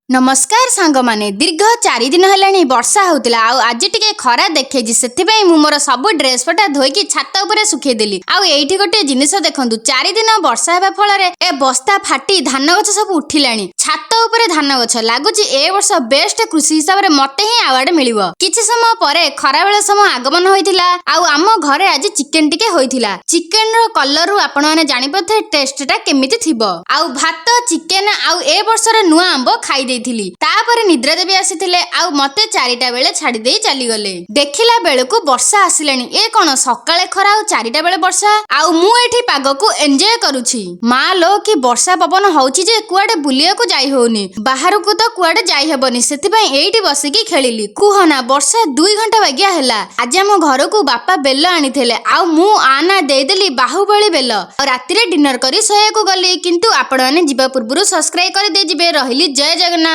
ନମସ୍କାର ସାଙ୍ଗମାନେ। ଦୀର୍ଘ 4 ଦିନ ହେଲାଣି ବର୍ଷା ହଉଥିଲା ଆଉ ଆଜି ଟିକେ ଖରା ଦେଖେଇଛି। ସେଥିପାଇଁ ମୁଁ ମୋର ସବୁ ଡ୍ରେସ ପଟା ଧୋଇକି ଛାତ ଉପରେ ଶୁଖେଇଦେଲି। ଆଉ ଏଇଠି ଗୋଟେ ଜିନିଷ ଦେଖନ୍ତୁ। 4 ଦିନ ବର୍ଷା ହେବା ଫଳରେ ଏ ବସ୍ତା ଫାଟି ଧାନ ଗଛ ସବୁ ଉଠିଲାଣି। ଛାତ ଉପରେ ଧାନ ଗଛ ଲାଗୁଛି। ଏ ବର୍ଷ ବେଷ୍ଟ କୃଷି ହିସାବରେ ମତେ ହିଁ ଆୱାର୍ଡ ମିଳିବ। କିଛି ସମୟ ପରେ ଖରାବେଳ ସମୟ ଆଗମନ ହୋଇଥିଲା ଆଉ ଆମ ଘରେ ଆଜି ଚିକେନ ଟିକେ ହୋଇଥିଲା। ଚିକେନ ର କଲରରୁ ଆପଣମାନେ ଜାଣିପାରୁଥିବେ ଟେଷ୍ଟ ଟା କେମିତି ଥିବ। ଆଉ ଭାତ, ଚିକେନ ଆଉ ଏ ବର୍ଷର ନୂଆ ଆମ୍ବ ଖାଇ ଦେଇଥିଲି। ତାପରେ ନିଦ୍ରା ଦେବୀ ଆସିଥିଲେ ଆଉ ମତେ 4ଟା ବେଳେ ଛାଡି ଦେଇ ଚାଲିଗଲେ। ଦେଖିଲା ବେଳକୁ ବର୍ଷା ଆସିଲାଣି। ଏ କଣ, ସକାଳେ ଖରା ଆଉ 4ଟା ବେଳେ ବର୍ଷା, ଆଉ ମୁଁ ଏଠି ପାଗକୁ ଏନ୍ଜୟ କରୁଛି। ମା ଲୋ, କି ବର୍ଷା ପବନ ହଉଛି ଯେ କୁଆଡେ ବୁଲିବାକୁ ଯାଇ ହଉନି। ବାହାରକୁ ତ କୁଆଡେ ଯାଇ ହେବନି, ସେଥିପାଇଁ ଏଇଠି ବସିକି ଖେଳିଲି। କୁହ ନା, ବର୍ଷା 2 ଘଣ୍ଟା ବାଗିଆ ହେଲା। ଆଜି ଆମ ଘରକୁ ବାପା ବେଲ ଆଣିଥିଲେ ଆଉ ମୁଁ ଆନା ଦେଇଦେଲି ବାହୁବଳି ବେଲ। ଆଉ ରାତିରେ ଡିନର କରି ଶୋଇବାକୁ ଗଲି। କିନ୍ତୁ ଆପଣମାନେ ଯିବା ପୂର୍ବରୁ ସବସ୍କ୍ରାଇବ କରିଦେଇଯିବେ। ରହିଲି, ଜୟ ଜଗନ୍ନାଥ।